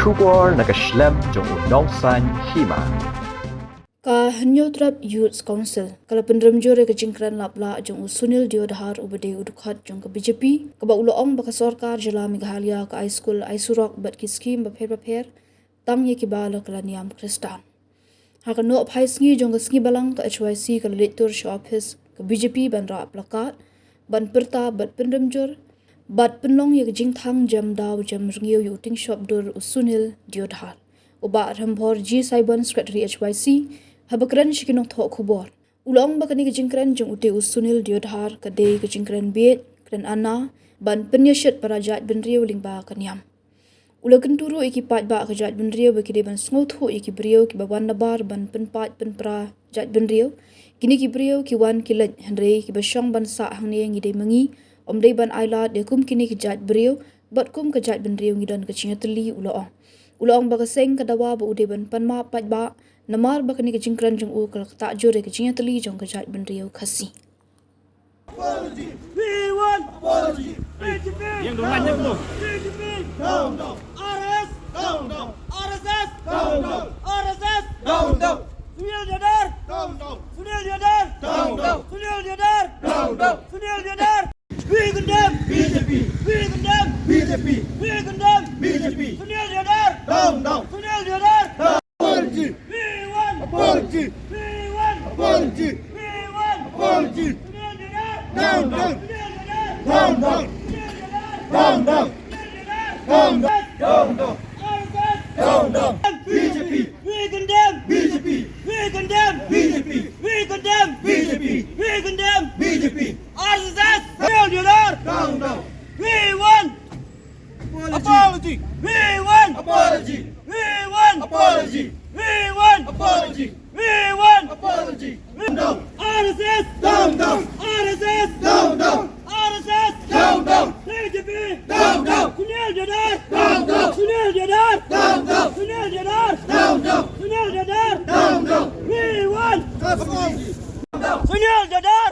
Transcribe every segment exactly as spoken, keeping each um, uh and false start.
Khubor na ka shlem jong u Nongsaiñ Hima. Ka Hynñiewtrep Youth Council ka la pynrem jur ïa ka jingkren lap lah jong u Sunil Deodhar uba dei u dkhot jong ka B J P, kaba u la ong ba ka sorkar jylla Meghalaya ka ai skul, ai surok bad ki skhim bapher bapher tang ïa kiba la ka la niam Khristan. Ha ka nohphai sngi jong ka sngi Balang, ka H Y C ka la leit tur sha ophis ka B J P ban rah plakat, ban pyrta bad pynrem jur bad pynlong ïa ka jingthang jem daw jem rngiew ïa u tyngshop dur u Sunil Deodhar. U Bah Rambhor G Saibon, Secretary H Y C, haba kren sha ki nongthoh khubor, u la ong ba kane ka jingkren jong utei u Sunil Deodhar ka dei ka jingkren bieit, kren ana ban pynïashit para jaitbynriew lyngba ka niam. U la kyntu ruh ïa ki paidbah ka jaitbynriew ba ki dei ban sngewthuh ïa ki briew kiba wan nabar ban pynpait pynpra jaitbynriew. Kine ki briew ki wan ki leit, hynrei kiba shong ban sah hangne ngi dei ma ngi, ym dei ban ailad ïa kum kine ki jaitbriew bad kum ka jaitbynriew ngi don ka jingïatylli, u la ong. U la ong ba ka seng ka dawa ba u dei ban pan map paidbah namar ba kane ka jingkren jong u ka la ktah jur ïa ka jingïatylli jong ka jaitbynriew Khasi. Apology. We want apology. B J P. Yang doang, yang doang. B J P. Down, down. R S S. Down, down. R S S. Down, down. R S S. Down, down. Sunil Deodhar. Down, down. Sunil Deodhar. Down, down. Sunil Deodhar. Down, down. Sunil Deodhar. We condemn. B J P. We condemn. B J P. We condemn. B J P. Sunil Deodhar. Down, down. Sunil Deodhar. Down. Apology. We want apology. We want apology. We want apology. Down, down. Down, down. Down, down. Down, down. Down, down. B J P. We condemn. B J P. We condemn. B J P. We condemn. B J P. We condemn. B J P. R S S. Down, down. Down, down. We want apology. We want apology. We want apology. We want apology. We want apology. Down, down. R S S. Down, down. R S S. Down, down. R S S. Down, down. B J P. Down, down. Sunil Deodhar. Down, down. Sunil Deodhar. Down, down. Sunil Deodhar. Down, down. Sunil Deodhar. Down, down. We want apology. Sunil Deodhar.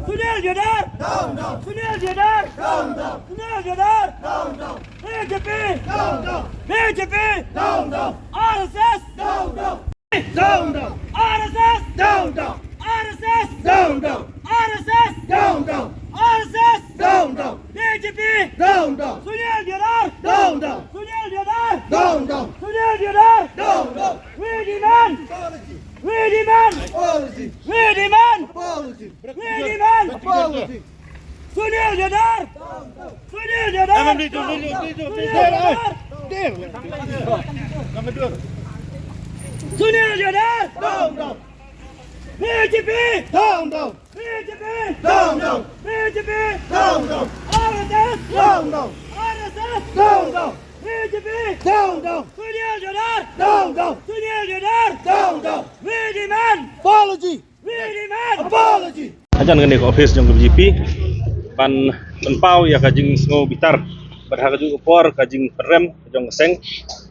Sunil Deodhar. Sunil Deodhar. Sunil Deodhar. B J P. B J P. R S S. Down, down. R S S. Down, down. R S S. Down, down. R S S. Down, down. R S S. Down, down. B J P. Down, down. Sunil Deodhar. Down, down. Sunil Deodhar. Down, down. Sunil Deodhar. Down, down. We demand. Apology. We demand. Apology. We demand. Apology. We demand. Apology. Sunil Deodhar! Sunil Deodhar! Sunil Deodhar! Sunil Deodhar! Down, down! B J P! Down, down! B J P! Down, down! B J P! Down, down! R S S! Down, down! R S S! Down, down! B J P! Down, down! Sunil Deodhar! Down, down! Sunil Deodhar! Down, down! We demand! Apology! Hajan kane ka office jong ka B J P ban pynpaw ïa ka jingsngew bitar bad ha kajuh ka por ka jingpynrem jong ka seng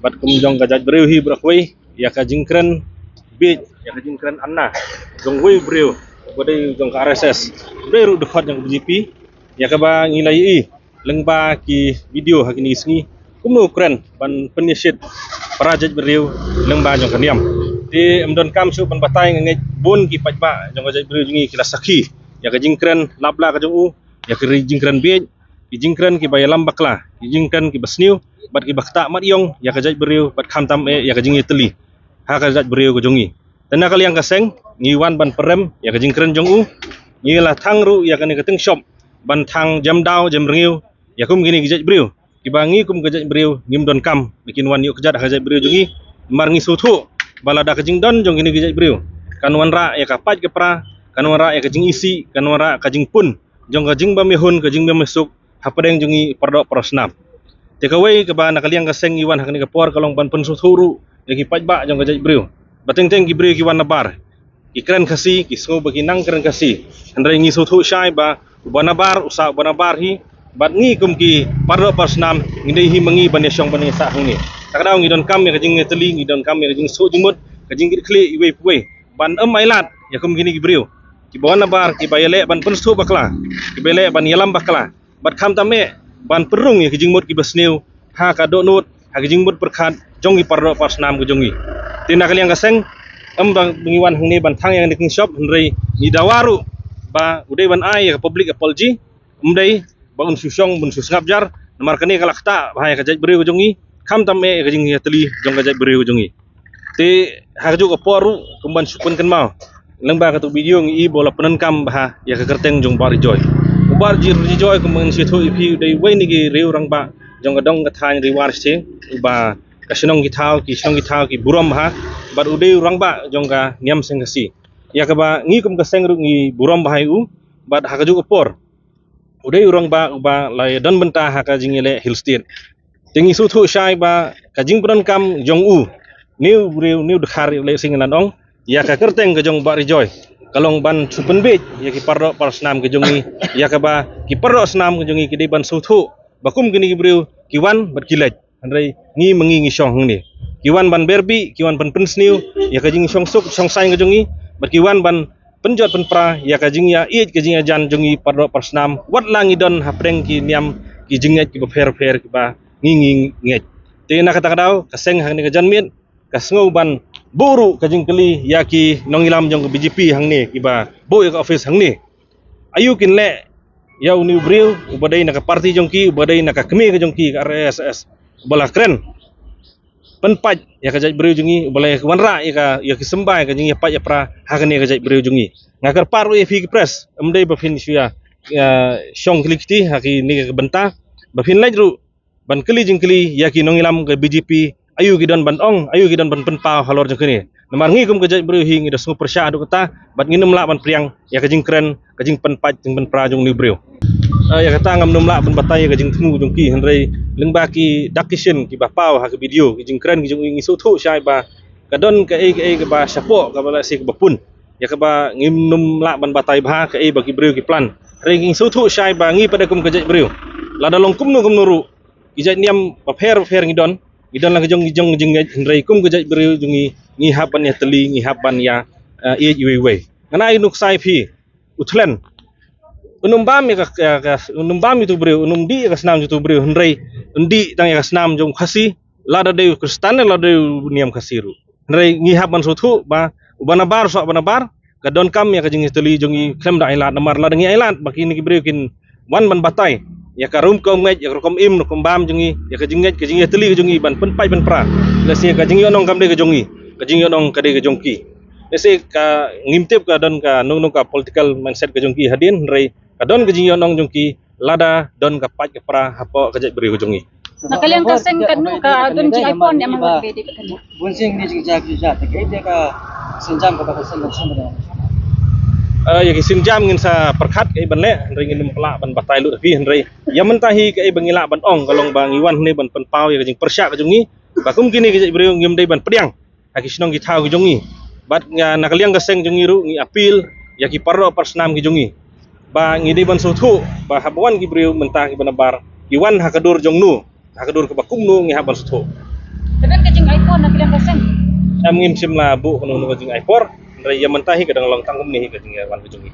bad kum jong ka jaitbynriew hi baroh kawei ïa ka jingkren bieit, ïa ka jingkren ana jong uwei u briew uba dei jong ka R S S, uba dei ruh dkhot jong ka B J P, ïa kaba ngi la ïohi lyngba ki video ha kine ki sngi, kumno u kren ban pynïashit para jaitbynriew lyngba jong ka niam. Te ym donkam shuh ban batai, nga ngeit bun ki paidbah jong ka jaitbynriew jong ngi ki la sakhi ïa ka jingkren lap lah ka jong u, ïa ka jingkren bieit, ki jingkren kiba ïalam bakla, ki jingkren kiba sniew bad kiba ktah mat ïong ïa ka jaitbynriew bad khamtam eh ïa ka jingïatylli ha ka jaitbynriew ka jong ngi. Te na ka liang ka seng ngi wan ban pynrem ïa ka jingkren jong u, ngi la thang ruh ïa kane ka tyngshop ban thang jem daw jem rngiew ïa kum kine ki jaitbynriew kiba ngi kum ka jaitbynriew ngim donkam ba kin wan ïuh kjat ha ka jaitbynriew jong ngi. Namar ngi sngewthuh ba lada ka jingdon jong kine ki jaitbynriew kan wanrah ïa ka pait ka pra, kan wanrah ïa ka jingisih, kan wanrah ka jingpun jong ka jingbymïahun, ka jingbymïasuk hapdeng jong ngi para doh para snam. Te kawei kaba na ka liang ka seng ngi wan ha kane ka por ka long ban pynsngewthuh ruh ïa ki paidbah jong ka jaitbynriew ba teng teng ki briew ki wan nabar, ki kren Khasi, ki sngew ba ki nang kren Khasi. Hynrei ngi sngewthuh shai ba uba nabar u sah uba nabar hi, Bad ngi kum ki pardoh parsnam ngi dei hi ma ngi ban ïashong ban ïasah hangne. Kata ka daw ngi donkam ïa ka jingïatylli, ngi donkam ïa ka jingsuk jingmut, ka jingkitkhlieh iwei pa iwei ban ym ailad ïa kum kine ki briew kiba wan nabar, kiba ïaleh ban pynsngewthuh bakla, kiba ïaleh ban ïalam bakla, bad khamtam eh ban pynrung ïa ki jingmut kiba sniew ha ka dohnud, ha ki jingmut pyrkhat jong ki pardoh parsnam ka jong ngi. Te na ka liang ka seng, ym ba ngi wan hangne ban thang ïa kane ka jingshop, hynrei ngi dawa ruh ba u dei ban ai ïa ka public apology, ym dei ba un shu shong, ba un shu sngap jar, namar kane ka la ktah bha ïa ka jaitbynriew ka jong ngi, khamtam eh ïa ka jingïatylli jong ka jaitbynriew ka jong ngi. Te ha kajuh ka por ruh, kum ban shu pynkynmaw lyngba katu ka video, ngi i ba u la pyndonkam bha ïa ka kyrteng jong Bah Ri Joy. U Bah Ri Joy, kum ban shu ïathuh ïa phi, u dei uwei na ki riew rangbah jong ka dong ka thaiñ Ri War Shatei, uba ka shnong ki thaw, ki shnong ki thaw ki burom bha, bad u dei u rangbah jong ka Niam Seng Khasi, ïa kaba ngi kum ka seng ruh ngi burom bha ïa u. Bad ha kajuh ka por u dei u rangbah uba la ïadon bynta ha ka jingïaleh Hill State. Te ngi sngewthuh shai ba ka jingpyndonkam jong u, ne u briew, ne u dkhar, lehse ngi lah ban ong, ïa ka kyrteng ka jong Bah Ri Joy ka long ban shu pynbiej ïa ki pardoh parsnam ka jong ngi, ïa kaba ki pardoh snam ka jong ngi ki dei ban sngewthuh ba kum kine ki briew ki wan bad ki leit, hynrei ngi ma ngi ngi shong hangne. Ki wan ban ber bih, ki wan ban pynsniew ïa ka jingshongsuk shongsaiñ ka jong ngi, bad ki wan ban pynjot pynpra ïa ka jingïaieit ka jingïajan jong ngi pardoh parsnam, wat la ngi don hapdeng ki niam ki jingngeit kiba pher pher kiba ngi ngi ngeit. Te na kata ka daw ka seng hangne ka janmiet ka sngew ban buh ruh ka jingkylli ïa ki nongïalam jong ka B J P hangne kiba buh ïa ka office hangne. Aïu kin leh ïa une u briew uba dei na ka party jong ki, uba dei na ka kmie ka jong ki, ka R S S, uba la kren pynpait ïa ka jaitbynriew jong ngi, uba la wanrah ïa ka, ïa ki symbai ka jingïapait ïapra ha kane ka jaitbynriew jong ngi. Nga kyrpad ruh ïa phi ki press, ym dei ba phin shu ïa, ïa shong khlieh kti ha kine ki bynta, ba phin leit ruh ban kylli jingkylli ïa ki nongïalam ka B J P, aïu ki don ban ong, aïu ki don ban pynpaw halor jong kane. Namar ngi kum ka jaitbynriew hi ngi da sngewpyrshah haduh katta, bad ngin ym lah ban pdiang ïa ka jingkren, ka jingpynpait, jingpynpra jong une u briew. Eh, ïa kata ngam nym lah ban batai ïa ka jingthmu jong ki, hynrei lyngba ki dak ki shin kiba paw ha ka video, ki jingkren ki jong ngi, ngi sngewthuh shai ba ka don kaei kaei kaba shapoh, kaba lehse kaba pun, ïa kaba ngim nym lah ban batai bha kaei ba ki briew ki plan. Hynrei ngi sngewthuh shai ba ngi pat kum ka jaitbynriew, lada long kumno kumno ruh, ki jait niam bapher bapher ngi don, ngi don la ka jong ngi jong jingngeit, hynrei kum ka jaitbynriew jong ngi, ngi hap ban ïatylli, ngi hap ban ïa, eh, ïeit iwei iwei. Ngan ai nuksa ïa phi, u Thlen, un ym bam ïa ka, ïa ka, un ym bam ïa utu u briew, un ym dih ïa ka snam jong utu u briew, hynrei un dih tang ïa ka snam jong u Khasi, lada dei u Khristan lada dei u niam Khasi ruh. Hynrei ngi hap ban sngewthuh ba uba nabar soh ba nabar, ka donkam ïa ka jingïatylli jong ngi khlem da ailad, namar lada ngi ailad ba kine ki briew kin wan ban batai ïa ka rukom ngeit, ïa ka rukom im rukom bam jong ngi, ïa ka jingngeit ka jingïatylli ka jong ngi ban pynpait pynpra, lehse ka jingïohnong kam dei ka jong ngi, ka jingïohnong ka dei ka jong ki. Lehse ka, ngim tip, ka don kano kano ka political mindset ka jong ki hadien, hynrei ka don ka jingïohnong jong ki lada don ka pait ka pra hapoh ka jaitbynriew ka jong ngi. Na ka liang ka seng, katno ka don jingaiphor ne em ha ka bynta kane? Bun sien ngi jingjia ki jia te kaei te ka sienjam kaba ka seng ka seng ka. Eh, ïa ki sienjam ngin sa pyrkhat kaei ban leh, hynrei ngin ym lah ban batai lut ha phi, hynrei ïa mynta hi kaei ba ngi lah ban ong ka long ba ngi wan hangne ban pynpaw ïa ka jingpyrshah ka jong ngi ba kum kine ki jaitbynriew ngim dei ban pdiang ha ki shnong ki thaw ki jong ngi. Bad nga, na ka liang ka seng jong ngi ruh ngi appeal ïa ki pardoh parsnam ki jong ngi ba ngi dei ban sngewthuh ba haba wan ki briew mynta kiba nabar, ki wan ha ka dur jong no, ha ka dur kaba kumno, ngi hap ban sngewthuh. Ka don ka jingaiphor na ka liang ka seng? Em, ngim shym la buh kano kano ka jingaiphor, hynrei ïa mynta hi ka dang long tang kumne hi ka jingwan ka jong ngi.